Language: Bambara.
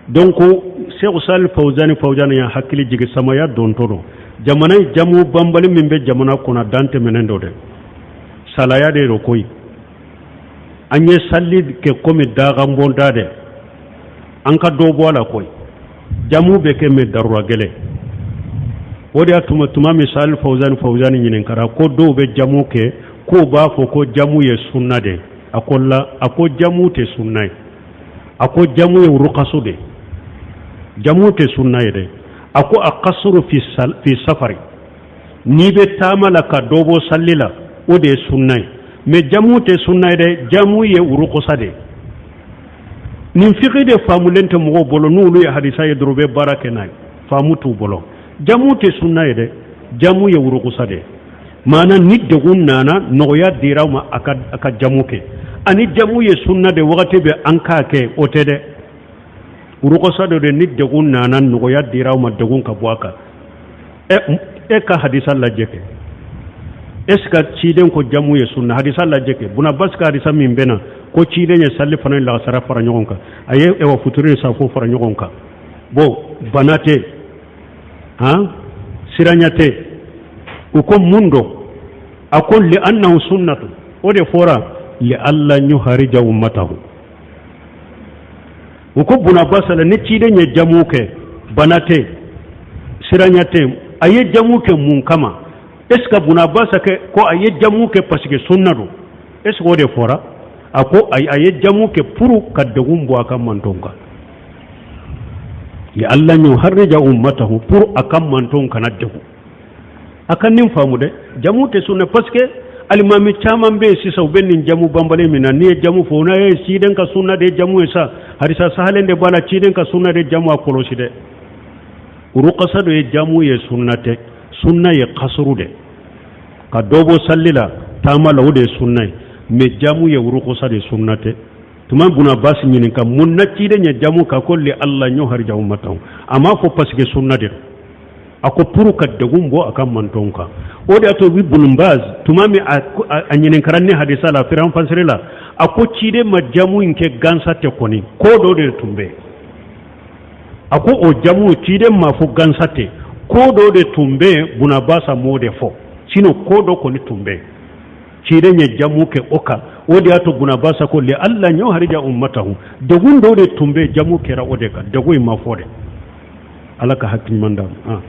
Donc Seku Sali Fawuzani Fawuzani y'a hakili jigin samaya dontɔ don jamana in jamu banbali min bɛ jamana kɔnɔ dan tɛmɛnen don dɛ, salaya de don koyi. An ye sali kɛ komi daganbonda dɛ, an ka dɔ bɔ a la koyi. Jamu bɛ kɛ mais darura gɛlɛn. O de y'a tuma min Sali Fawuzani Fawuzani ɲininkara ko dɔw bɛ jamu kɛ k'o b'a fɔ ko jamu ye sunna de, a ko la, a ko jamu tɛ sunna ye, a ko jamu ye rukaso de, jamu tɛ sunna ye dɛ. A ko a kasuru fi safari, n'i bɛ taama la ka dɔ bɔ sali la, o de ye sunna ye, mais jamu tɛ sunna ye dɛ, jamu ye urukosa de ye. Nin fiki de faamulen tɛ mɔgɔw bolo, n'olu ye hadisa ye dɔrɔn u bɛ baara kɛ n'a ye, faamu t'u bolo. Jamu tɛ sunna ye dɛ, jamu ye urukosa de ye. Maana ni degun nana, nɔgɔya dira aw ma a ka jamu kɛ. Ani jamu ye sunna de wagati bɛ an k'a kɛ, o tɛ dɛ, urukosa dɔ de. Ni degun nana, nɔgɔya dira aw ma, degun ka bɔ a kan. E ka hadisa lajɛ kɛ, est ce que ciden ko jamu ye sunna? Hadisa lajɛ kɛ, Buna Abasi ka hadisa min bɛ na ko ciden ye sali fana ni lagasara fara ɲɔgɔn kan, a ye ewa futuri ni safo fara ɲɔgɔn kan. Bon, bana tɛ han, siranya tɛ. U ko mun don? A ko li annahu sunnatu, o de fɔra li alla yuharija ummatahu. U ko Buna Abasi la, ni ciden ye jamu kɛ, bana tɛ, siranya tɛ, a ye jamu kɛ mun kama? Est ce que Buna Abasi kɛ ko a ye jamu kɛ parce que sunna don? Est ce que o de fɔra? A ko a ye jamu kɛ pour ka degun bɔ a ka mantonw kan, li alla yuharrija ummatahu, pour a ka mantonw kana degun. A ka nin faamu dɛ, jamu tɛ sunna, parce que alimami caman bɛ yen sisan, u bɛ nin jamu banbali min na. N'i ye jamu fɔ, n'a ye ciden ka sunna de ye jamu ye sa, hadisa sahalen de b'a la, ciden ka sunna de jamu. A kɔlɔsi dɛ, urukasa dɔ ye jamu ye, sunna tɛ. Sunna ye kasuru de, ka dɔ bɔ sali la taama la, o de ye sunna ye, mais jamu ye urukusa de, sunna tɛ. Tuma Buna Abasi ɲininka mun na ciden ye jamu ka, ko li alla yuharija ummatahu. A m'a fɔ parce que sunna de don, a ko pour ka degun bɔ a ka mantonw kan. O de y'a to Ibn Baz, tuma min a ɲininkara ni hadisa la firan fansiri la, a ko ciden ma jamu in kɛ gansa tɛ kɔni, ko dɔ de tun bɛ. A ko o jamu, ciden ma fɔ gansa tɛ, ko dɔ de tun bɛ yen. Buna Basa m'o de fɔ, sinon ko dɔ kɔni tun bɛ yen, ciden ye jamu kɛ o kan. O de y'a to Buna Basa ko li alla yuharija ummatahu, degun dɔ de tun bɛ yen, jamu kɛra o de kan. Degun in ma fɔ dɛ. Ala ka hakili ɲuman d'an ma.